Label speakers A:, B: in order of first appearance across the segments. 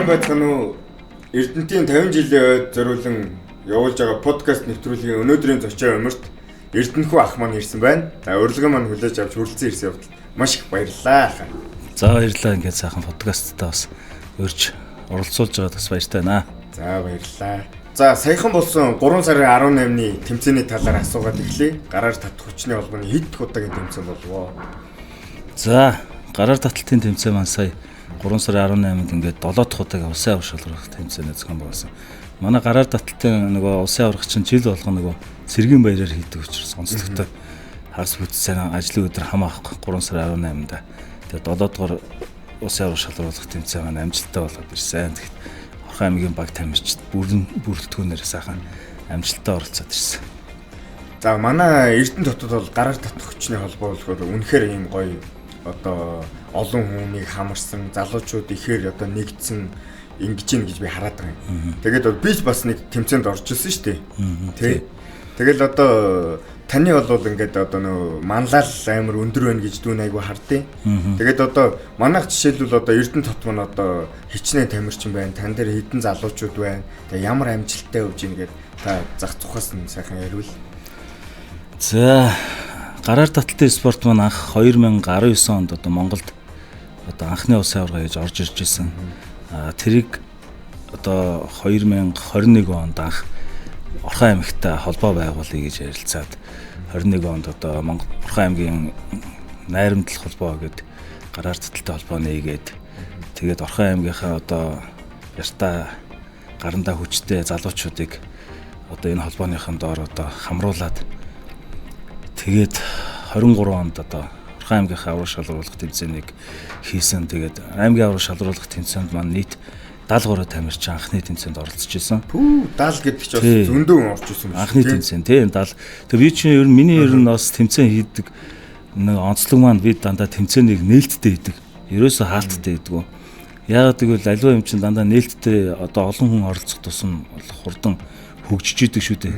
A: Сайн байцгаана уу? Эрдэнтийн 50 жилийн ойд зориулан явуулж байгаа подкаст нэвтрүүлгийн өнөөдрийн зочин өмөрт Эрдэнэхүү ах маань ирсэн байна. За урилгын маань хүлээж авч хүрэлцэн ирсэн явдал маш их баярлалаа.
B: За баярлалаа, ингээд сайхан подкасттай бас урьж оролцуулж байгаад бас баяртай байна.
A: За баярлалаа. За саяхан болсон 3 сарын 18-ны тэмцээний талаар асуугаад эхлэе. Гараар татах хүчний холбооны хэд дэх удаагийн тэмцээн болвоо?
B: За гараар таталтын тэмцээн маань сая 3 сарын 18-нд ингээд 7 дахь удаагийн улсын аварга шалрах тэмцээнээ зохион байгуулсан. Манай гараар таталтын нөгөө улсын аварга чинь жил болгон нөгөө цэргийн баяраар хийдэг учраас онцлогтой хагас бүтцэн ажлын өдөр хамаахгүй 3 сарын 18-нд. Тэгээд 7 дугаар улсын аварга шалруулах тэмцээн маань амжилттай болоод ирсэн. Тэгэхэд Орхон аймгийн баг тамирчид бүрэн бүрэлдэхүүнээр сайхан амжилттай оролцоод ирсэн.
A: За манай Эрдэнэ хотод бол гараар татах хүчний холбоо болохоор үнэхээр ийм гоё одоо олон хүнийг хамарсан залуучууд ихээр одоо нэгдсэн ингэж ийн гэж би хараад байгаа юм. Тэгээд би ч бас нэг тэмцээнд орж ирсэн шүү дээ. Тэ. Тэгэл одоо таны бол ингээд одоо нөө манлал амар өндөр байна гэж дүүн айгу хардیں۔ Тэгээд одоо манайх жишээлбэл одоо Эрдэнэ тот маань одоо хичнээн тамирчин байна. Тан дээр хэдэн залуучууд байна. Тэгээ ямар амжилттай явж ийн гээд та зах зухаас нь сайхан яриул.
B: За гараар таталтын спорт маань анх 2019 онд одоо Монголд одоо анхны улсын аварга гэж орж ирж исэн. Тэрийг одоо 2021 онд анх Орхон аймагтай холбоо байгуулъя гэж ярилцаад 21 онд одоо Монгол Орхон аймгийн найрамдал холбоо гээд гараар таталтай холбоо нээгээд тэгээд Орхон аймгийнхаа одоо яртаа гарандаа хүчтэй залуучуудыг одоо энэ холбооныхон доор одоо хамруулад тэгээд 23 онд одоо Орхон аймгийнхаа авраг шалруулах тэмцээнийг хийсэн. Тэгээд аймгийн авраг шалруулах тэмцээнд маань нийт 73 тамирчин анхны тэмцээнд оролцож исэн.
A: Пүү 70 гэдэг чинь бас зөндөө орж исэн
B: юм шиг. Анхны тэмцээн тийм 70. Тэгээ би чинь ер нь миний ер нь бас тэмцээн хийдэг нэг онцлог маань би дандаа тэмцээнийг нээлттэй хийдэг. Ерөөсөө хаалттай хийдэг. Яагаад гэвэл аливаа юм чинь дандаа нээлттэй одоо олон хүн оролцох тусам хурдан хөгжиж идэг шүү дээ.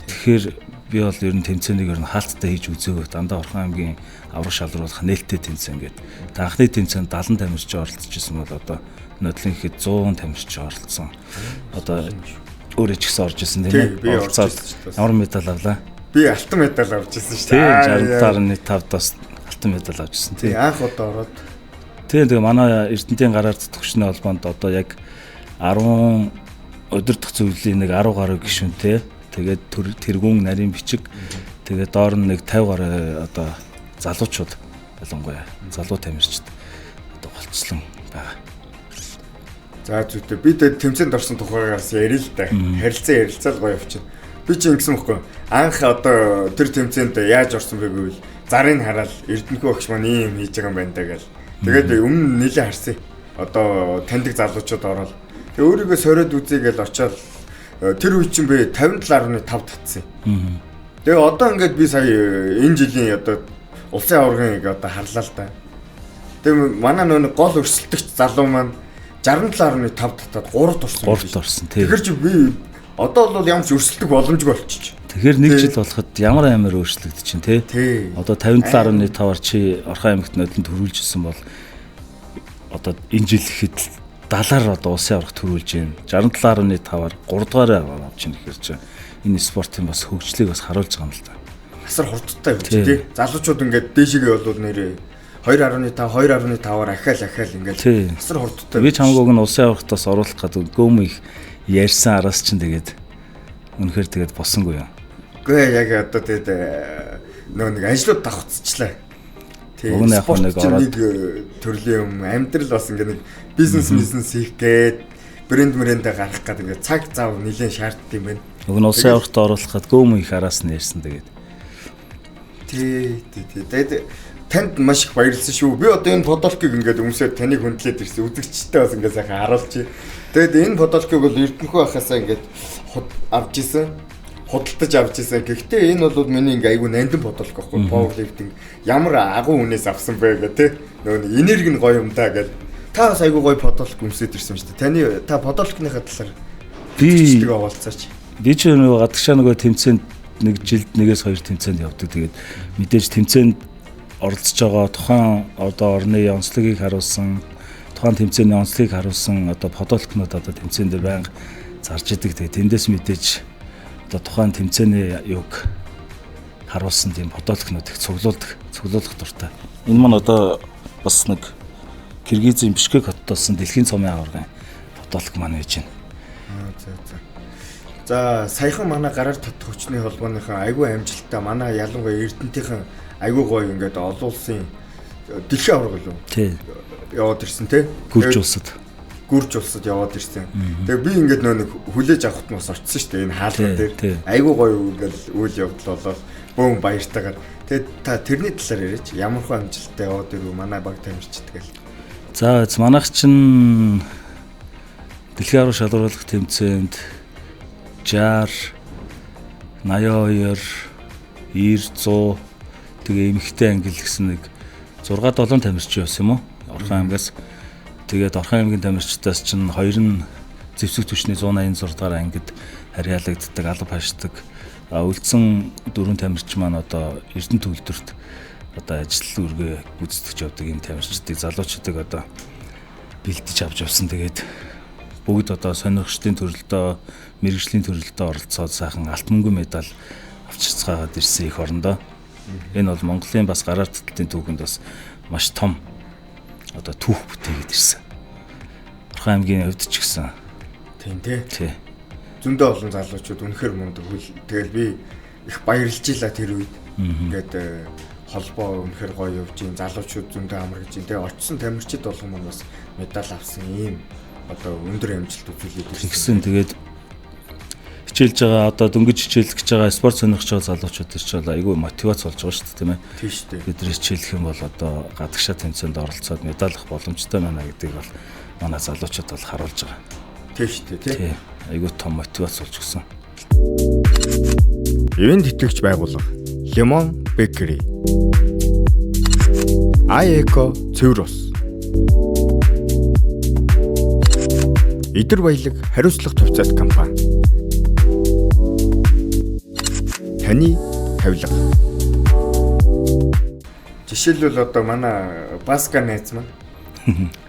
B: Тэгэхээр би бол ер нь тэмцээнийг ер нь хаалттай хийж үзээгүй. Дандаа Орхон аймгийн авраг шалруулах нээлттэй тэмцээн гэдэг. Тэгээ анхны тэмцээнд 70 тамирчин оролцож исэн бол одоо нодлон ихэд 100 тамирчин оролцсон. Одоо өөрөө ч гэсэн орж исэн тийм
A: ээ. Оролцоод
B: ямар медаль авлаа?
A: Би алтан медаль авч ирсэн шүү дээ.
B: 67.5 бас алтан медаль авч ирсэн тийм.
A: Анх удаа ороод.
B: Тийм, тэгээ манай Эрдэнтийн гараар татах хүчний холбоонд одоо яг 10 удирдах зөвлөлийн нэг 10 гаруй гишүүнтэй. Тэгээд тэргүүн нарийн бичиг. Тэгээд доор нь нэг 50 гаруй одоо залуучууд ялангуяа залуу тамирчид одоо голцлон байгаа.
A: За зүйтэй. Би тэгээд тэмцээнд орсон тухайгаас ярил л да. Харилцаа ярилцаал гоё явчихна. Би чи ингэсэн бохгүй. Анх одоо тэр тэмцээнд яаж орсон бэ гэвэл зарын хараад Эрдэнэхүү багш маань ийм хийж байгаа юм байна даа гэл. Тэгээд өмнө нэлээ харсан. Одоо таньдаг залуучууд ороод тэг өөрийгөө сориод үзье гэл очиод тэр үе чинь би 57.5 татсан. Тэгээ одоо ингээд би сая энэ жилийн одоо улсын аваргыг одоо харлаа л да. Тэгээ манай нөө гол өрсөлдөгч залуу маань 67.5 татаад 3-т орсон.
B: 3-т орсон тийм.
A: Тэгэхээр чи би одоо бол ямар ч өрсөлдөх боломжгүй болчих.
B: Тэгэхээр нэг жил болоход ямар амар өөрчлөгдөж чинь тий. Одоо 57.5-аар чи Орхон аймагт нодлон төрүүлж исэн бол одоо энэ жил ихэд 70-аар одоо улсын аварга төрүүлж байна. 67.5-аар 3 дугаараа авч ийн гэхэр чи энэ спортын бас хөгжлийг бас харуулж байгаа юм л да.
A: Асар хурдтай юм чи тий. Залуучууд ингээд дээшгээ болвол нэрээ 2.5 2.5-аар ахаал ингээд асар хурдтай.
B: Би ч хамаагүй нь улсын аваргад бас оруулах гэдэг гөм их ярьсан араас чинь тэгээд үнэхээр тэгээд босонгүй юм.
A: Үгүй яг одоо тэгээд нөө нэг ажлууд давхцчлаа. Тийм. Спорт нэг ороод нэг төрлийн юм амьдрал бас ингээд нэг бизнес хийх гээд брэнд мрэндээ гаргах гэдэг ингээд цаг зав нэлээд шаарддаг юм байна.
B: Уг нь улсын аваргад оруулах гээд гөм их араас нь ярьсан тэгээд.
A: Тий. Тэгээд танд маш их баярлсан шүү. Би одоо энэ подолкийг ингээд өмсөөд таныг хүндлээд ирсэн. Үзэгчтэй бас ингээд сайхан харуулчих. Тэгээд энэ подолкийг бол Эрдэнэхүү ахаасаа ингээд авч исэн. Худалдаж авч исэн. Гэхдээ энэ бол миний ингээд айгүй нандин подолк байхгүй. Powerlifting ямар агуу үнээс авсан бэ гэх тээ. Нөгөө энерги нь гоё юм да гэл. Та бас айгүй гоё подолк өмсөөд ирсэн шүү дээ. Таны та подолкныхаа талаар
B: би
A: овоолцооч.
B: Би ч нөгөө гадагшаа нөгөө тэмцээнд нэг жилд 1-2 тэмцээнд явдаг. Тэгээд мэдээж тэмцээнд оролцож байгаа тухайн одоо орны онцлогийг харуулсан Тухайн тэмцээний онцлогийг харуулсан одоо подолкнууд одоо тэмцээн дээр байнга зарж идэг. Тэгээ тэндээс мэдээж одоо тухайн тэмцээний юг харуулсан тийм подолкнууд их цуглуулах дуртай. Энэ маань одоо бас нэг Киргизийн Бишкек хотод болсон дэлхийн цомын аваргын подолк маань байж байна.
A: За. За, саяхан манай гараар татах хүчний холбооныхон айгүй амжилттай манай ялангуяа Эрдэнтийнхэн айгүй гоё ингээд олон улсын дэлхийн аварга лөө.
B: Тий.
A: Яваад ирсэн тий. Гүрж улсад яваад ирсэн. Тэгээ би ингээд нөө нэг хүлээж авахт нь бас очсон шүү дээ энэ хаалган дээр. Айгүй гоё ингээд үйл явдал болоод бөөн баяртайгаар. Тэгээд та тэрний талаар яриач. Ямар хөө амжилттай яваад ирв манай баг тамирчид гэл.
B: За, манайх чинь дэлхийн аварга шалгаруулах тэмцээнд 60, 82, 90, 100 тэгээ эмэгтэй ангил гэсэн нэг 6 7 тамирчин явсан юм уу? Орхон аймгаас. Тэгээд Орхон аймгийн тамирчдаас чинь хоёр нь зэвсэг түвшний 186 дугаар ангид харьяалагддаг, алба хашдаг. Үлдсэн 4 тамирчин маань одоо Эрдэнэ төгөлдөрт одоо ажил үргээ гүйцэтгэж явдаг юм тамирчдыг залуучуудыг одоо бэлдэж авч явсан. Тэгээд бүгд одоо сонирхчдын төрөлдөө, мэргэжлийн төрөлдөө оролцоод сайхан алт мөнгөн медаль авчирцгаагаад ирсэн их орондоо. Энэ бол Монголын бас гараар таталтын түүхэнд бас маш том одоо түүх бүтээгээд ирсэн. Орхон аймгийн хувьд ч гэсэн.
A: Тийм тий.
B: Тий.
A: Зөндөө олон залуучууд үнэхэр мундаг. Тэгэл би их баярлж илаа тэр үед. Ингээд холбоо үнэхэр гоё явж гин, залуучууд зөндөө амаргаж гин. Тэгээ очсон тамирчид болгон маань бас медаль авсан ийм одоо өндөр амжилт үзүүлээд
B: ирсэн. Тэгсэн. Тэгээд хичээлж байгаа одоо дөнгөж хичээлэх гэж байгаа спорт сонирхож байгаа залуучууд тэр чинь айгүй мотивац болж байгаа шүү дээ, тийм ээ.
A: Тийм шүү дээ.
B: Бид нар хичээлэх юм бол одоо гадагшаа тэмцээнд оролцоод медаль авах боломжтой байна гэдгийг бол манай залуучууд бол харуулж байгаа.
A: Тийм шүү дээ, тийм.
B: Айгүй том мотивац болж гисэн.
A: Ивент итгэгч байгууллага Lemon Bakery, iEco цэвэр ус, Идэр баялаг хариуцлага төвцөөт компани. Таны тавилга. Жишээлбэл одоо манай Баска найз маань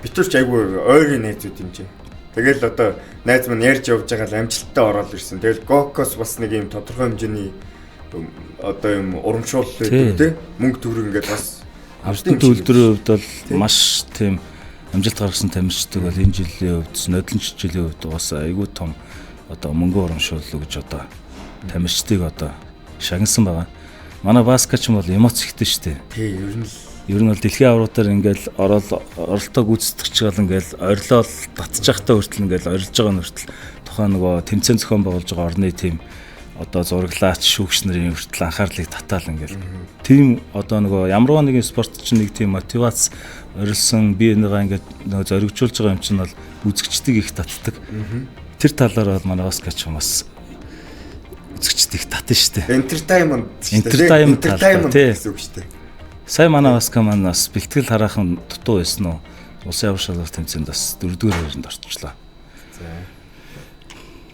A: битүүрч айгүй ойрын найзууд юм чи. Тэгэл одоо найз маань ярьж явж байгаа л амжилттай ороод ирсэн. Тэгэл Гокос бас нэг юм тодорхой хэмжээний одоо юм урамшуулал гэдэг тий мөнгө төгрөг ингээд бас
B: Эрдэнэ төгөлдрийн хувьд бол маш тийм амжилт гаргасан тамирчдаг бол энэ жилийн хувьд нодлонч жилийн хувьд бас айгүй том одоо мөнгө урамшуулал гэж одоо тамирчдыг одоо шагнасан байгаа. Манай Баска ч юм бол эмоц ихтэй шүү дээ.
A: Тий,
B: ер нь бол дэлхийн аврагтаар ингээл орол оролтоо гүйцэтгэж байгаа ингээл орилол татчих байхдаа хүртэл ингээл орилж байгаа нь хүртэл тухайн нөгөө тэмцээн зохион байгуулж байгаа орны тийм одоо зураглаач шүүгч нарын хүртэл анхаарлыг татаал ингээл тийм одоо нөгөө ямарваа нэгэн спорт чинь нэг тийм мотивац орилсон бие энийгээ ингээд нөгөө зоригжуулж байгаа юм чинь бол үзэгчдийг их татдаг. Тэр талаар бол манай Баска ч бас үзэгчдийг татна шүү дээ.
A: Entertainment
B: entertainment
A: гэсэн үг шүү дээ.
B: Сая манай Баска маань бас бэлтгэл хараахан дутуу байсан уу? Улсын аварга шалралт тэмцээнд бас 4-р байранд орчихлоо.
A: За.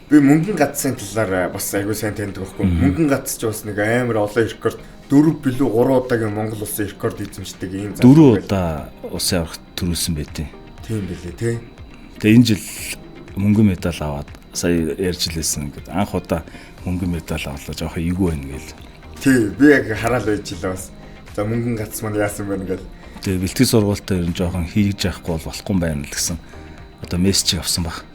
A: Би мөнгөн гацсын талаар бас айгүй сайн таньдаг байхгүй. Мөнгөн гац ч бас нэг амар олон рекорд 4 билүү 3 удаагийн Монгол улсын рекорд эзэмшдэг ийм
B: залуу. 4 удаа улсын аваргад төрүүлсэн байдیں۔
A: Тийм билээ тий.
B: Тэгээ энэ жил мөнгөн медаль аваад сая ярьж лээсэн ингээд анх удаа мөнгөн медаль авлаа жоохон эвгүй байна гээл.
A: Тий, би яг хараал байж лээ бас. За мөнгөн гац маань яасан бэ гэл.
B: Тэгээ бэлтгэл сургуультаа ер нь жоохон хийж яахгүй бол болохгүй юм байна л гэсэн одоо мессеж авсан баг.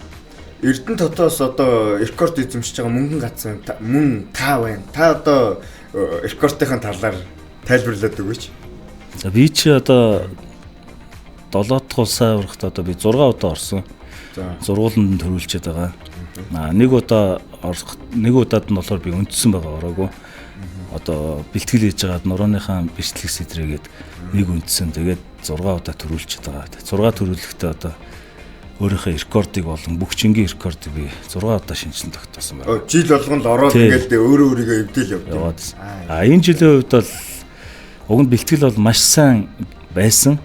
A: Эрдэнэ дотоос одоо рекорд эзэмшиж байгаа мөнгөн гац мөн та байна. Та одоо рекордынхаа талаар тайлбарлаад өгөөч.
B: За би чи одоо 7 дахь улсын аваргад одоо би 6 удаа орсон.
A: За
B: зургууланд нь төрүүлчихэд байгаа. Нэг удаа орох нэг удаад нь болохоор би өнцсөн байгаа ороогүй. Одоо бэлтгэл хийж байгаад нурууныхаа бичлэг сэтрээгээд нэг өнцсөн. Тэгээд 6 удаа төрүүлчихэд байгаа. 6 төрүүлэхдээ одоо өөрийнхөө рекордыг болон бүх чингийн рекордыг би 6 удаа шинжилэн тогтоосон байна.
A: Жил болгоно л ороод ингээл өөрөө өөрийгөө эвдэл
B: яваад. А энэ жилийн хувьд бол уг нь бэлтгэл бол маш сайн байсан.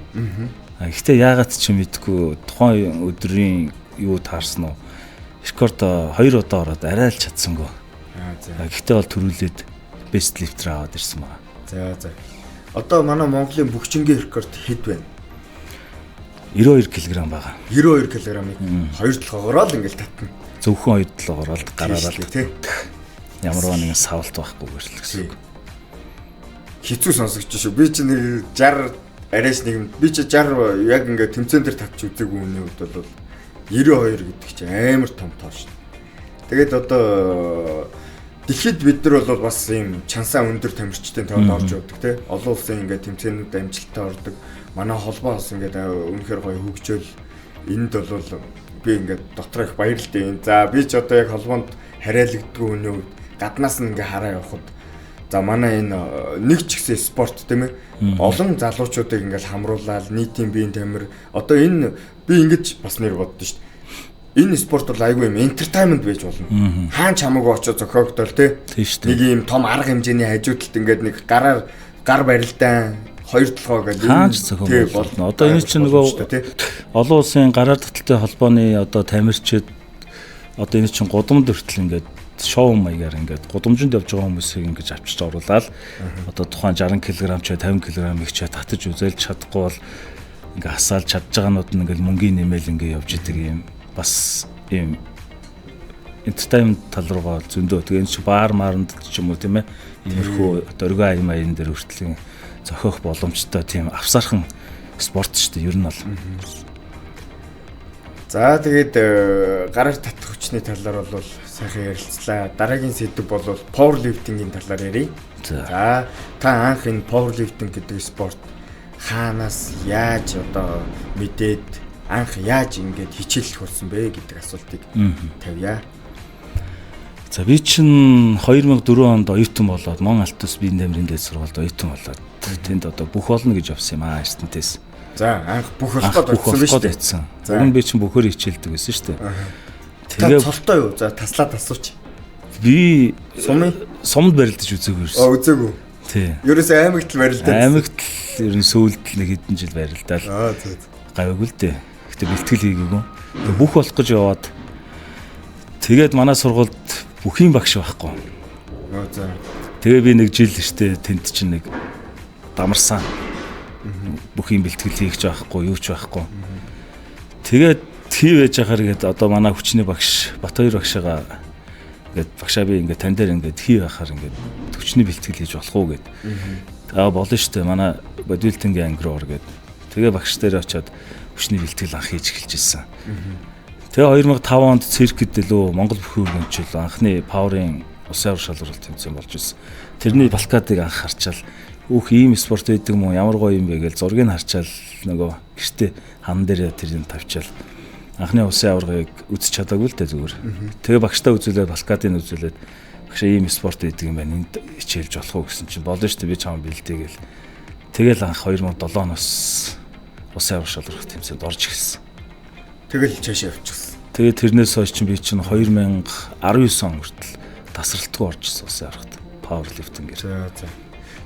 B: А гэхдээ яагаад ч юм мэдгүй тухайн өдрийн юу таарсан уу? Рекорд 2 удаа ороод арай л чадсангүй. Гэхдээ бол төрүүлээд best lifter аваад ирсэн байна.
A: За за. Одоо манай Монголын бүх чингийн рекорд хэд байна?
B: 92 кг байгаа.
A: 92 кг-ыг хоёр толгоогоор л ингээл татна.
B: Зөвхөн хоёр толгоогоор л гараараа
A: л тий.
B: Ямарваа нэгэн савлт байхгүйгээр л гэсэн үг.
A: Хэцүү сонсогч шүү. Би чи нэг 60 арайс нэг юм. Би чи 60 яг ингээд тэмцээн дээр татч үзээгүй хүний хувьд бол 92 гэдэг чи амар том тоо шүү. Тэгээд одоо дэлхийд бид нар бол бас ийм чансаа өндөр тамирчдын тоонд орж явдаг тий. Олон улсын ингээд тэмцээнүүд амжилттай ордог. Манай холбоо бас ингээд үнэхээр гоё хөгжөөл энд бол би ингээд дотор их баярлалтай. За би ч одоо яг холбоонд хариалагддгүй хүний хувьд гаднаас нь ингээд хараа явхад за манай энэ нэг ч гэсэн спорт тийм ээ. Олон залуучуудыг ингээд хамруулаад нийтийн биеийн тамир одоо энэ би ингэж бас нэр боддоо шүү дээ. Энэ спорт бол айгүй юм entertainment байж болно. Хаан ч хамаагүй очиж зохиогдол тий. Нэг юм том арга хэмжээний хажуудалд ингээд нэг гараар гар барилдаан хоёр толгой гэдэг
B: хаан ч зохион болно. Одоо энэ чинь нөгөө олон улсын гараар таталтай холбооны одоо тамирчид одоо энэ чинь гудамд хүртэл ингээд шоу маягаар ингээд гудамжинд явж байгаа хүмүүсийг ингэж авчиж оруулаад одоо тухайн 60 кг ч 50 кг их ч татаж үзээлж чадахгүй бол ингээ хасаал чадж байгаанууд нь ингээл мөнгөний нэмэл ингээ явж идэг юм бас ийм entertainment тал руугаа зөндөө. Тэгээ энэ чи баар маранд ч юм уу тийм ээ иймэрхүү дөргөө аян маян дээр хүртэл зохиох боломжтой тийм авсаархан спорт шүү дээ ер нь бол.
A: За тэгээд гараар татах хүчний талаар бол сайхан ярилцлаа. Дараагийн сэдэв бол powerlifting-ийн талаар ярив. За та анх энэ powerlifting гэдэг спорт хаанаас яаж одоо мэдээд анх яаж ингэж хичээллэх болсон бэ гэдэг асуултыг тавья.
B: За би чинь 2004 онд оюутан болоод Мон Алтус биеийн тамирын дээд сургуульд оюутан болоод тэнд одоо бүх болно гэж явсан юм аа Эрдэнэтээс.
A: За анх бүх болох гээд очсон биз
B: дээ. Уг нь би чинь бүхээр хичээлдэг байсан шүү дээ.
A: Тэгээ цолтой юу? За таслаад асууч.
B: Би сумд барилдаж үзээгүй
A: ерөөсөн. Аа үзээгүй.
B: Тий.
A: Ерөөсөө аймагт л барилдаад.
B: Аймагт л ер нь сүүлд нэг хэдэн жил барилдаал.
A: Аа зөө.
B: Гавьгүй л дээ. Гэтэ бэлтгэл хийгээгүй. Тэгээ бүх болох гэж яваад тэгээд манай сургуульд бүхийн багш байхгүй.
A: Оо за.
B: Тэгээ би нэг жил штэ тэнд чинь нэг дамарсан. Бүхийн бэлтгэл хийх ч байхгүй, юу ч байхгүй. Тэгээд хийвэж яхаар гээд одоо манай хүчний багш Батбаяр багшаага ингээд багшаа би ингээд тань дээр ингээд хий байхаар ингээд хүчний бэлтгэл хийж болох уу гэд. Аа болно штэ манай бодибилдингийн анги руу ор гэд. Тэгээ багш дээр очиод хүчний бэлтгэл анх хийж эхэлж ирсэн. Тэгээ 2005 онд циркэд илүү Монгол бүхэн өргөнчл анхны паверын улсын авар шалралт тэмцээн болж ирсэн. Тэрний балкадыг анх харчаал өөх ийм спорт байдаг юм уу ямар гоё юм бэ гэж зургийг харчаал нөгөө гэртээ хан дээр тэрийг тавьчаал анхны улсын аваргыг үзэж чадаагүй л дээ зүгээр. Тэгээ багштай үзүүлээд балкадыг үзүүлээд багшаа ийм спорт байдаг юм байна энд хичээлж болох уу гэсэн чинь болно шүү дээ би чам бэлдээ гэл. Тэгэл анх 2007 оноос улсын авар шалралт тэмцээнд орж эхэлсэн.
A: Тэгэл цаашаа явчихсан.
B: Тэгээ тэрнээс хойш чинь би чинь 2019 он хүртэл тасралтгүй орж ирсэн улсын аваргад powerlifting-ээр.
A: За за.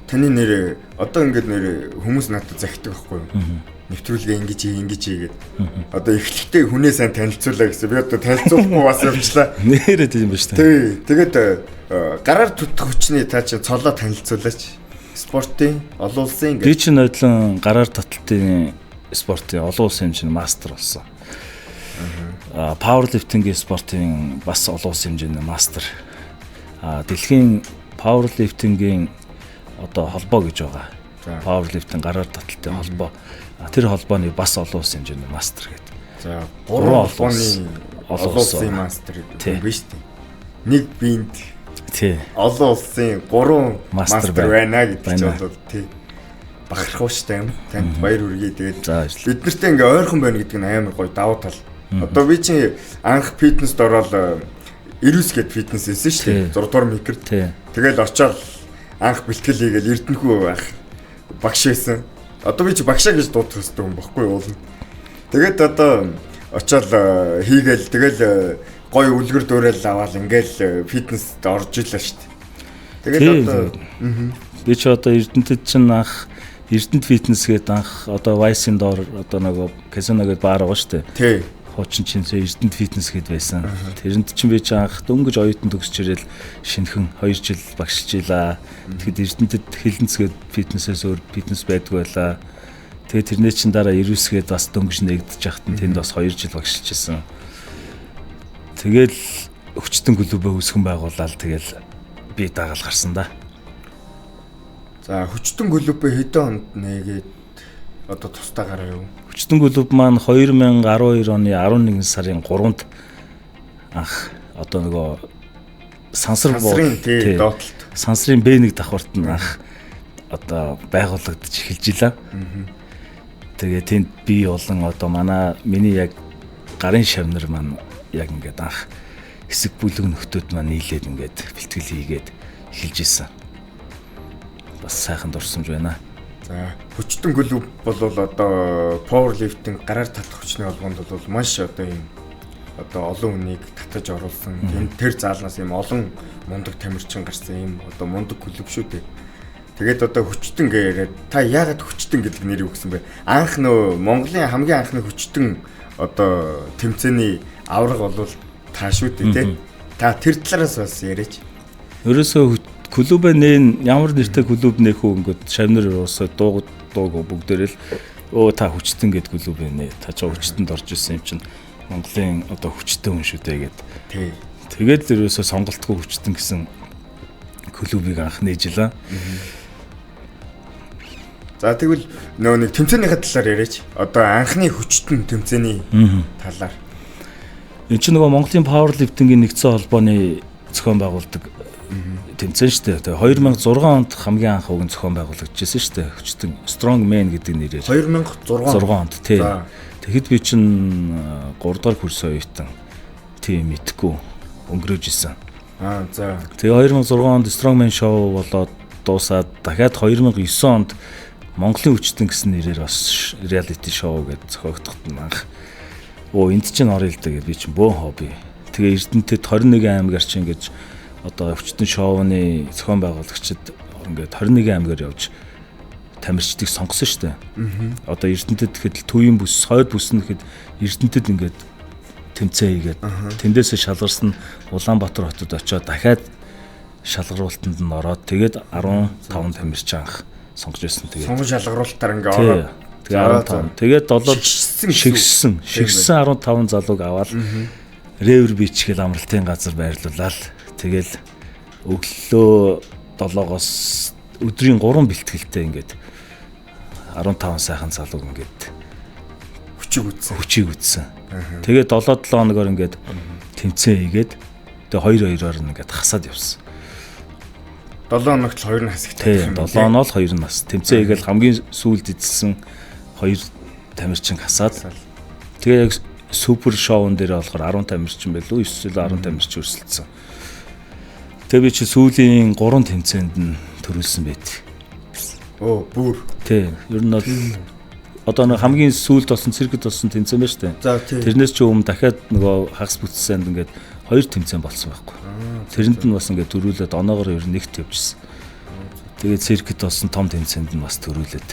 A: Таны нэр одоо ингээд нэр хүмүүс надад захидаг байхгүй юу? Нэвтрүүлгээ ингэж хий, ингэж хий гэд. Одоо эхлэхдээ хүнээ сайн танилцуулаа гэсэн. Би одоо танилцуулахгүй бас явчлаа.
B: Нэрээ тийм ба шүү дээ.
A: Тий. Тэгээд гараар түтэх хүчний та чинь цолоо танилцуулаач. Спортын олон улсын
B: ингээд. Би чинь нодлон гараар таталтын спортын олон улсын хэмжээний мастер болсон. Powerlifting-ийн спортын бас олон улсын хэмжээний мастер. Дэлхийн powerlifting-ийн одоо холбоо гэж байгаа. Powerlifting гараар таталтын холбоо. Тэр холбооны бас олон улсын хэмжээний мастер гэдэг.
A: За, гурван холбооны олон улсын мастер гэдэг юм биш үү? Нэг биед
B: тий.
A: Олон улсын гурван мастер байна гэдэг чинь бол тий. Бахархууштай юм. Танд баяр хүргэе. Тэгээд бид нартай ингээ ойрхон байна гэдэг нь амар гоё давуу тал. Одоо би чинь анх фитнест ороод Эрүс гээд фитнес хийсэн шүү дээ. 6 дугаар микрт. Тэгэл очоод анх бэлтгэл хийгээл Эрдэнэхүү анх багш байсан. Одоо би чи багшаа гэж дуудах хэрэгтэй юм баггүй юу? Тэгээд одоо очоод хийгээл тэгэл гоё үлгэр дуурайл аваад ингээл фитнест орж илаа шүү дээ.
B: Тэгээд одоо би чи одоо Эрдэнэтэд чинь анх Эрдэнэт фитнес гээд анх одоо Vice-ийн доор одоо нөгөө казино гээд баар байгаа шүү дээ.
A: Тий.
B: Хуучин чинсээ Эрдэнэт фитнес гээд байсан. Тэрэнд чинь би чи анх дөнгөж оюутан төгсөж ирэл шинэхэн 2 жил багшилж илаа. Тэгэхэд Эрдэнэтэд хилэнц гээд фитнесээс өөр фитнес байдгүй байлаа. Тэгээ тэрний чин дараа 99-гээд бас дөнгөж нэгдэж яхад нь тэнд бас 2 жил багшилж исэн. Тэгэл хүчтэн клубээ үүсгэн байгуулаад тэгэл би дагаал гарсан да.
A: За, хүчтэн клубээ хэдэн онд нээгээд одоо тусдаа гараа юу?
B: Хүчтэн клуб маань 2012 оны 11 сарын 3-нд анх одоо нөгөө сансар
A: сансрын доотлолт
B: сансрын Б1 давхарт нь анх одоо байгуулагдаж эхэлж илаа. Тэгээ тэнд би болон одоо миний яг гарын шавнар маань яг ингээд анх хэсэг бүлэг нөхдөөд маань нийлээд ингээд бэлтгэл хийгээд эхэлж исэн. Бас сайхан дурсамж байна.
A: За, хүчтэн клуб бол одоо powerlifting гараар татах хүчний холбоонд бол маш одоо юм одоо олон хүнийг татаж оруулсан. Тэнд тэр заалнаас юм олон мундаг тамирчин гарсан юм одоо мундаг клуб шүү дээ. Тэгээд одоо хүчтэн гээ яриад та яагаад хүчтэн гэдэг нэрийг өгсөн бэ? Анх нөө Монголын хамгийн анхны хүчтэн одоо тэмцээний авраг бол та шүү дээ, тий? Та тэр талаараас бас яриач.
B: Ерөөсөө клубээ нээн ямар нэртэй клуб нээх үү ингээд шавнар уусаа дууг бүгдээрэл өө та хүчтэн гэд клубээ нэ. Та ч хүчтэнд орж исэн юм чинь Монголын одоо хүчтэй хүн шүү дээ гэд.
A: Тий.
B: Тэгээд л ерөөсөө сонголтгүй хүчтэн гэсэн клубыг анх нээж илаа.
A: За, тэгвэл нөгөө нэг тэмцээнийхээ талаар яриач. Одоо анхны хүчтэн тэмцээний талаар.
B: Энд чинь нөгөө Монголын пауэрлифтингийн нэгдсэн холбооны зохион байгуулдаг тэмцээн шүү дээ. Тэгээ 2006 онд хамгийн анх уг нь зохион байгуулагдчихсэн шүү дээ. Хүчтэн Strong Man гэдэг нэрээр.
A: 2006
B: онд тий. Тэгэхэд би чинь 3 дугаар курсын оюутан тийм мэдхгүй өнгөрөөж исэн.
A: Аа, за.
B: Тэгээ 2006 онд Strong Man show болоод дуусаад дахиад 2009 онд Монголын хүчтэн гэсэн нэрээр бас reality show гэдээ зохиогдоход нь анх энд чинь орё л да гэж би чинь бөөн хобби. Тэгээ Эрдэнэтэд 21 аймгаар чинь ингэж одоо хүчтэн шоуны зохион байгуулагчид ингээд 21 аймгаар явж тамирчдыг сонгосон шүү дээ. Одоо Эрдэнэтэд гэхэд л төвийн бүс, хойд бүс нь гэхэд Эрдэнэтэд ингээд тэмцээн хийгээд тэндээсээ шалгарсан Улаанбаатар хотод очиод дахиад шалгаруултанд нь ороод тэгээд 15 тамирчин анх сонгож байсан.
A: Тэгээд сонгон шалгаруултаар ингээ ороод
B: тэгээ 15. Тэгээд 7 шигшсэн 15 залууг аваад Ревер бич гэл амралтын газар байрлуулаад тэгэл өглөө 7-оос өдрийн 3 бэлтгэлтэй ингээд 15 сайхан залууг ингээд
A: хүчийг
B: үтсэн. Тэгээд 7-7 хоногоор ингээд тэмцээн хийгээд тэгээ 2-2-оор ингээд хасаад явсан.
A: 7 хоногт л 2 хасагтай.
B: Тийм, 7 хоног л 2 нас. Тэмцээн хийгээл хамгийн сүүлд эзэлсэн 2 тамирчин хасаад. Тэгээ яг супер шоун дээр болохоор 10 тамирчин байлуу 9 10 тамирчин өрсөлдсөн. Тэгээ би чи сүүлийн 3 тэмцээнд нь төрүүлсэн байт.
A: Оо, бүр.
B: Тий, ер нь бол одоо нэг хамгийн сүүлд болсон циркэд болсон тэмцээн байна шүү дээ. Тэрнээс чи өмнө дахиад нөгөө хагас бүтсэнд ингээд 2 тэмцээн болсон байхгүй. Тэрэнд нь бас ингээд төрүүлээд оноогоор ер нь нэгт явжсэн. Тэгээд циркэд болсон том тэмцээнд нь бас төрүүлээд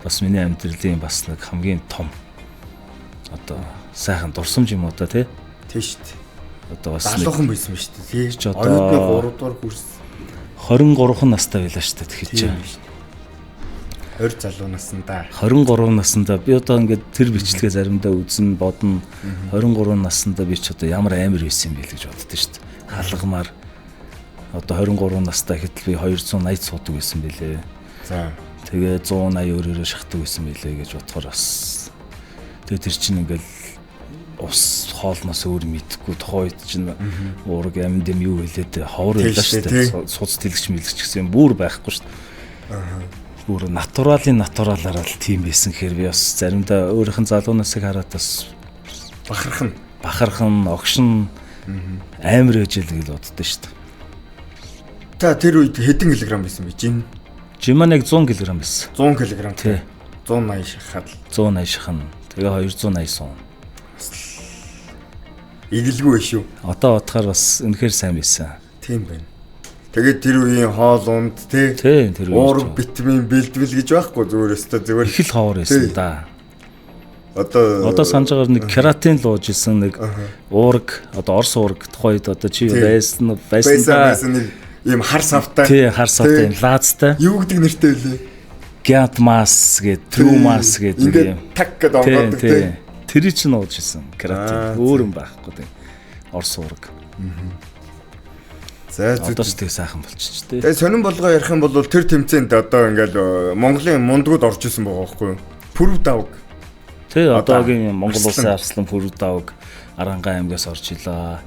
B: бас миний амьдралын бас нэг хамгийн том одоо сайхан дурсамж юм уу да тий.
A: Тий шүү дээ.
B: Одоо бас
A: залуухан байсан ба шүү дээ. Тий. Оюутны 3 дугаар курс
B: 23 настай байлаа шүү дээ. Тэгэхээр чи
A: 20 залуу наснда.
B: 23 наснда би одоо ингээд тэр бичлэгээ заримдаа үзэн бодно. 23 наснда би ч одоо ямар амар байсан юм бэ гэж боддоо шүү дээ. Халгамаар одоо 23 настай гэхэд би 280 суудаг байсан бэлээ.
A: За.
B: Тэгээ 180 өөрөөрөө шахдаг байсан бэлээ гэж бодохоор бас тэгээ тэр чинь ингээд ус хоолноос өөр мэдхгүй тухайн үед чинь уураг амьд юм юу хэлээд ховор байлаа шүү дээ. Суц тэлгч мэлгч гэсэн юм бүр байхгүй шүү дээ.
A: Аа.
B: Бүр натуралын натуралаараа л тийм байсан гэхээр би бас заримдаа өөрийнх нь залуунаасыг хараад бас бахархан огшин амар ээжэл гэж боддоо шүү дээ.
A: Та тэр үед хэдэн килограмм байсан бэ? Жин?
B: Жин маань яг 100 кг байсан.
A: 100 кг.
B: Тий.
A: 180 шахаад л.
B: 180 шахна. Тэгээ 280 сум.
A: Игэлгүй шүү.
B: Одоо бодохоор бас үнэхээр сайн байсан.
A: Тийм байна. Тэгээд тэр үеийн хоол унд тий.
B: Тэр үеийн
A: уураг витамин бэлтгэл гэж байхгүй зүгээр өстой зүгээр
B: их л ховор байсан да.
A: Одоо
B: санаж байгаа нэг кератин л ууж исэн нэг уураг одоо орс уураг тухайн үед одоо чи байсан
A: байсан нэг ийм хар савтай.
B: Тий, хар савтай ийм лаазтай.
A: Юу гэдэг нэртэй билээ?
B: Giant Mass гэдэг, True Mass гэдэг
A: нэг юм. Так гэдэг онгоодог тий.
B: Тэр чинь ууж исэн креатин. Өөр юм байхгүй тий. Орос уураг.
A: За
B: одоо ч тэг сайхан болчих тий.
A: Тэгээ сонин болгоо ярих юм бол тэр тэмцээнд одоо ингээл Монголын мундгууд орж исэн байгаа байхгүй юу? Пүрв давг.
B: Тий, одоогийн Монгол улсын арслан Пүрв давг Арангаан аймгаас орж илаа.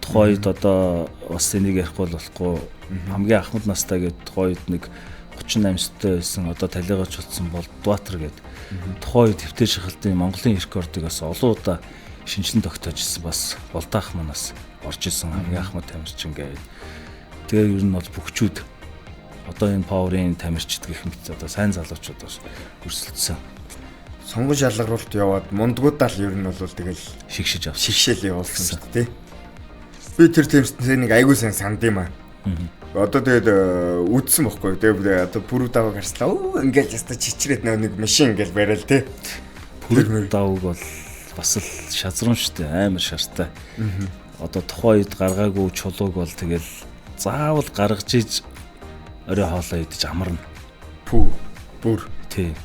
B: Тухайн үед одоо бас энийг ярихгүй болохгүй хамгийн ахмад настай гэдэг тухайн үед нэг 38 өстэй байсан одоо талигач болсон Болдбаатар гэдэг. Тухайн үед хэвтээ шахалтын Монголын рекордыг бас олон удаа шинжилэн тогтоож ирсэн бас Болдаах манаас орж исэн хамгийн ахмад тамирчин гээд. Тэгээ ер нь бол бөхчүүд одоо энэ пауэрын тамирчид гэх мэт одоо сайн залуучууд бас өрсөлдсөн.
A: Сонгон шалгаруулалт яваад мундгуудаа л ер нь бол тэгэл
B: шигшиж авсан.
A: Шигшээл явуулсан шүү дээ. Би тэр тэмцээнийг айгүй сайн санд юм аа. Одоо тэгээд үдсэн бохгүй. Тэгээд одоо пүрв даваг харслаа. Өө ингээл яста чичрээд нэг машин ингээл барайл те.
B: Пүрв даваг бол бас л шазрун шүү дээ. Амар шартай. Одоо тухайн үед гаргаагүй чулууг бол тэгэл заавал гаргаж иж орой хоолоо идэж амарна.
A: Пүү. Бүр.
B: Тий.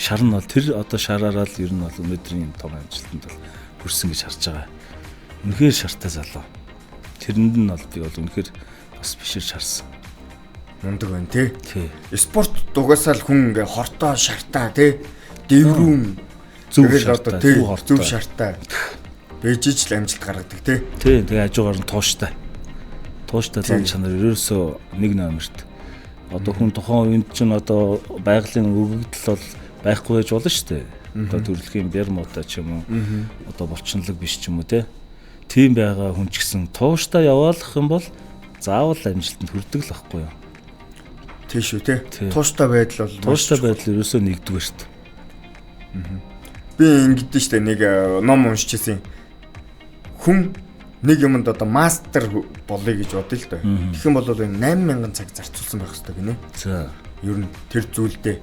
B: Шар нь бол тэр одоо шараараа л ер нь бол өнөөдрийн том амжилтанд бол хүрсэн гэж харж байгаа. Үнэхээр шартай залуу. Тэрэнд нь бол би бол үнэхээр бас биширч харсан.
A: Мундаг байна тий.
B: Тий.
A: Спорт дугаасаа л хүн ингээ хортой шартаа тий. Дэврүүн
B: зөв шартай,
A: зөв шартай. Бэж иж л амжилт гаргадаг тий.
B: Тий, тэгээ хажуугаар нь тууштай. Тууштай зан чанар ерөөсөө нэг номерт. Одоо хүн тухайн үед чинь одоо байгалийн өгөгдөл бол байхгүй байж болно шүү дээ. Одоо төрөлхийн бэр муутай ч юм уу. Одоо булчинлаг биш ч юм уу те. Тийм байгаа хүн ч гэсэн тууштай яваалах юм бол заавал амжилтанд хүрдэг л байхгүй юу?
A: Тий шүү те. Тууштай байдал бол
B: тууштай байдал ерөөсөө нэгдүгээрт.
A: Би ингэдэж штэ нэг ном уншиж ирсэн. Хүн нэг юмд одоо мастер болъё гэж бодъё л доо. Тэгэх юм бол энэ 8000 цаг зарцуулсан байх хэрэгтэй гинэ.
B: За.
A: Ер нь тэр зүйлдээ.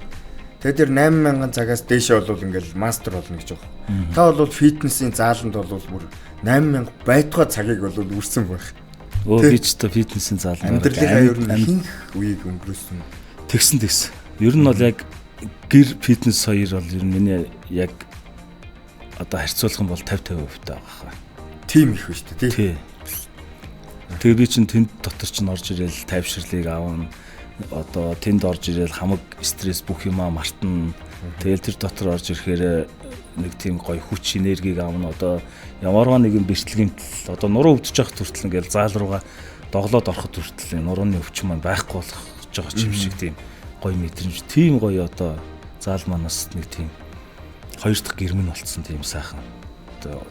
A: Тэгээд тэр 8000 цагаас дээшээ бол ингээл мастер болно гэж байгаа. Та бол фитнесийн зааланд бол бүр 8000 байтугай цагийг бол үрсэн байх.
B: Өө би ч та фитнесийн зааланд
A: амьдралынхаа ер нь ихэнх үеийг өнгөрөөсөн.
B: Тэгсэн тэгсэн. Ер нь бол яг гэр фитнес хоёр бол ер нь миний яг одоо харьцуулах юм бол 50-50% байгаа хаа.
A: Тийм их биш үү тий.
B: Тэгээ би чинь тэнд дотор чинь орж ирээл тайвширлыг аавна. Одоо тэнд орж ирээл хамаг стресс бүх юмаа мартна. Тэгэл тэр дотор орж ирэхээр нэг тийм гоё хүч энергийг аавна. Одоо ямарваа нэгэн бэртэл гэмтэл одоо нуруу өвдөж явах хүртэл ингээл заал руугаа доглоод ороход хүртэл нурууны өвчин маань байхгүй болох гэж байгаа юм шиг тийм гоё мэдрэмж, тийм гоё одоо заал манаас нэг тийм хоёр дахь гэрмэн болцсон тийм сайхан. Одоо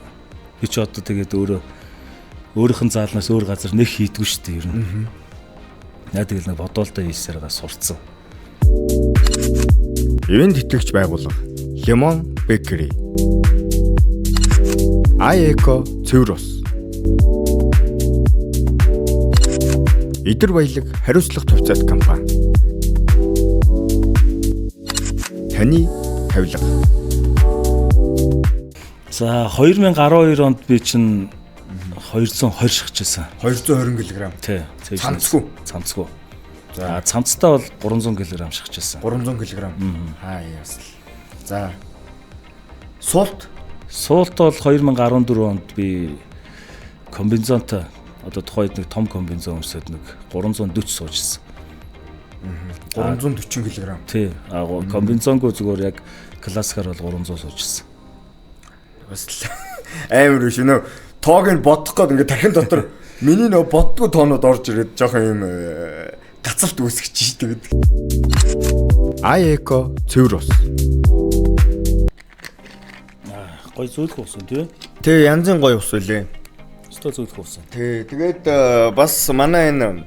B: би ч одоо тэгээд өөрөө өөрийнх нь заалнаас өөр газар нэг хийдгүү шүү дээ ер нь. Яа тэгэл нэг бодоолтой хийсээрээ сурцсан.
A: Ивент итгэгч байгууллага Lemon Bakery. iEco цэвэр ус. Идэр баялаг хариуцлага төвцөөт компани. Таны тавилга.
B: За 2012 онд би чинь 220 шахажсэн.
A: 220 кг.
B: Тий.
A: Цамцгүй.
B: Цамцгүй. За цамцтай бол 300 кг шахажсэн.
A: 300 кг. Хаа яас л. За. Суулт.
B: Суулт бол 2014 онд би комбинзонтой одоо тухайн үед нэг том комбинзон өмсөд нэг 340 суужсэн.
A: 340 кг.
B: Тий. А комбинзонгүй зүгээр яг классикаар бол 300 суужсэн.
A: Бас л амар биш нөө тоог нь бодох гээд ингээд тархин дотор миний нөө боддгоо тоонууд орж ирээд жоохон юм гацалт үүсгэж шít гэдэг. iEco цэвэр ус.
B: Гой зөөлөх ус үү тий?
A: Тий, янзын гой ус үлээ.
B: Өстой зөөлөх ус.
A: Тий, тэгээд бас манай энэ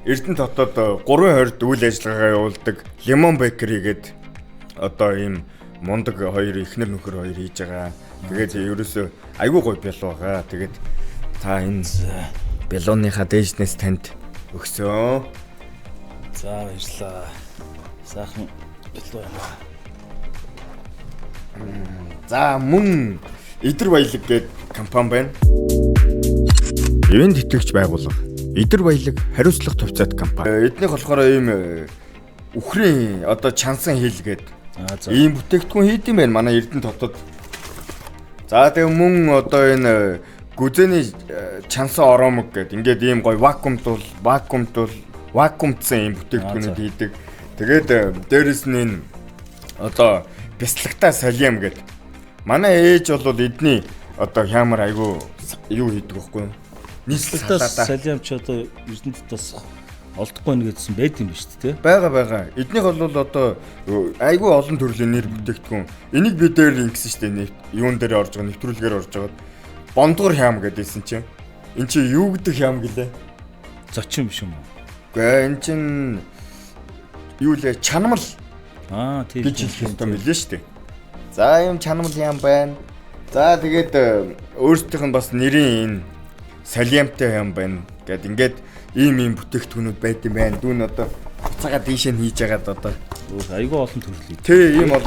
A: Эрдэнэ хотод 3:20-д үйл ажиллагаа явуулдаг Lemon Bakery гээд одоо ийм мундаг хоёр эхнэр нөхөр хоёр хийж байгаа. Тэгээд ерөөсөө айгүй гоё бялуу байгаа. Тэгээд та энэ бялууныхаа дээжнээс танд өгсөө.
B: За баярлалаа. Сайхан бялуу юм аа.
A: За мөн Идэр баялаг гээд компани байна. Ивент итгэгч байгууллага Идэр баялаг хариуцлага төвцөөт компани. Эднийх болохоор ийм үхрийн одоо чансан хил гээд
B: Аа за.
A: ийм бүтээгдэхүүн хийд юм байна манай Эрдэнэ хотод. За тэгээ мөн одоо энэ гүзэний чансан ороомог гээд ингээд ийм гоё вакуумдсан ийм бүтээгдэхүүнүүд хийдэг. Тэгээд дээрэс нь энэ одоо бяцлагтаа салиам гээд манай ээж бол эдний одоо хямар айгу юу хийдэг байхгүй юу? Нийслэл
B: Салаа салиам ч одоо Эрдэнэт бас олдохгүй нэг гэсэн байд юм биш үү те?
A: Бага. Эднийх бол одоо айгүй олон төрлийн нэр бүтээгдэхүүн. Энийг би дээр ингэсэн шүү дээ. Юун дээр орж байгаа, нэвтрүүлгээр орж байгаад бондгор хям гэдээсэн чинь. Эн чинь юу гэдэг хям гэлээ?
B: Зочин биш юм уу?
A: Үгүй эн чинь юу лээ? Чанмал.
B: Аа тийм
A: гэж хэлэх ёстой мэлээ шүү дээ. За юм чанмал хям байна. За тэгээд өөрсдийнх нь бас нэрийн энэ салиамтай хям байна гэд ингээд ийм бүтээгдэхүүнүүд байд юм байна. Дүүн одоо буцаага дийшээ нь хийж яагаад одоо
B: айгүй олон төрөл хийдэг.
A: Тий, ийм бол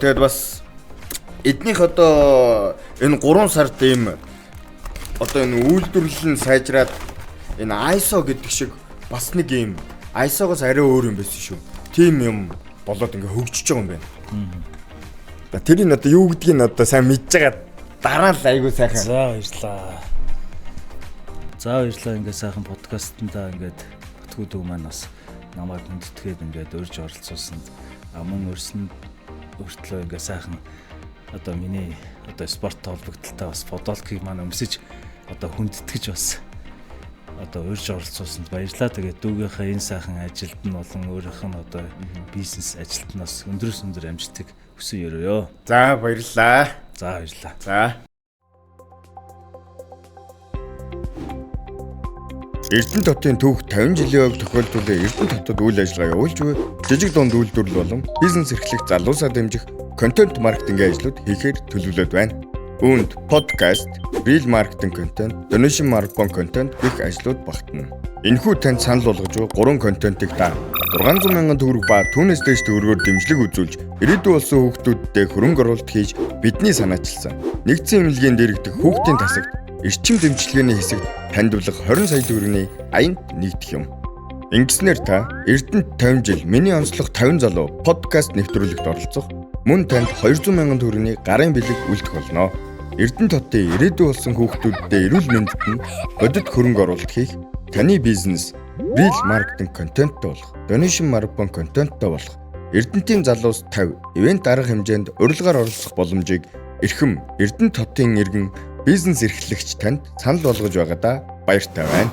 A: тэгээд бас эднийх одоо энэ 3 сард ийм одоо энэ үйлдвэрлэл нь сайжраад энэ ISO гэдэг шиг бас нэг ийм ISO-гоос арай өөр юм байсан шүү. Тийм юм болоод ингээ хөгжиж байгаа юм байна. За тэрийг одоо юу гэдгийг нь одоо сайн мэдж байгаа дараа л айгүй сайхан.
B: За баярлаа. За баярлалаа ингээд сайхан подкастнда ингээд Батгүү дүү маань бас намайг хүндэтгээд ингээд урьж оролцуулсанд мөн урьсан өөртлөө ингээд сайхан одоо миний одоо спорттой холбогдлолтой бас футболкийг маань өмсөж одоо хүндэтгэж бас одоо урьж оролцуулсанд баярлалаа. Тэгээд дүүгийнхээ энэ сайхан ажилд нь болон өөрийнх нь одоо бизнес ажилд нь бас өндрөөс өндөр амжилтыг хүсэн өрөөё.
A: За баярлалаа.
B: За баярлалаа.
A: За. Эрдэнэ хотын түүх 50 жилийн хувь тохиолдуулын Эрдэнэ хотод үйл ажиллагаа явуулж буй жижиг дунд үйлдвэрлэл болон бизнес эрхлэх залуусаа дэмжих контент маркетингийн ажлууд хийхээр төлөвлөд байна. Үүнд подкаст, reel маркетинг контент, donation marketing контент гэх ажлууд багтана. Энэхүү танд санал болгож буй 3 контентыг та 600 мянган төгрөг ба түүнээс дээш төгрөгөөр дэмжлэг үзүүлж ирээдүй болсон хүүхдүүддээ хөрөнгө оруулалт хийж бидний санаачилсан нэгдсэн эмнэлгийн дэрэгдэх хүүхдийн тасагт эрчим дэмжлэгээний хэсэгт тандвлах 20 сая төгрөгийн аянд нэгдэх юм. Ингэснээр та Эрдэнэт 50 жил миний онцлог 50 залуу подкаст нэвтрүүлэгт оролцох мөн танд 200 мянган төгрөгийн гарын бэлэг үлдэх болно. Эрдэнэт хотын ирээдүй болсон хүүхдүүддээ эрүүл мэндэд нь бодит хөрөнгө оруулалт хийх, таны бизнес reel маркетинг контенттой болох, donation marketing контенттой болох, Эрдэнэтийн залуус 50 ивент арга хэмжээнд урилгаар оролцох боломжийг эрхэм Эрдэнэт хотын иргэн бизнес эрхлэгч танд санал болгож байгаадаа баяртай байна.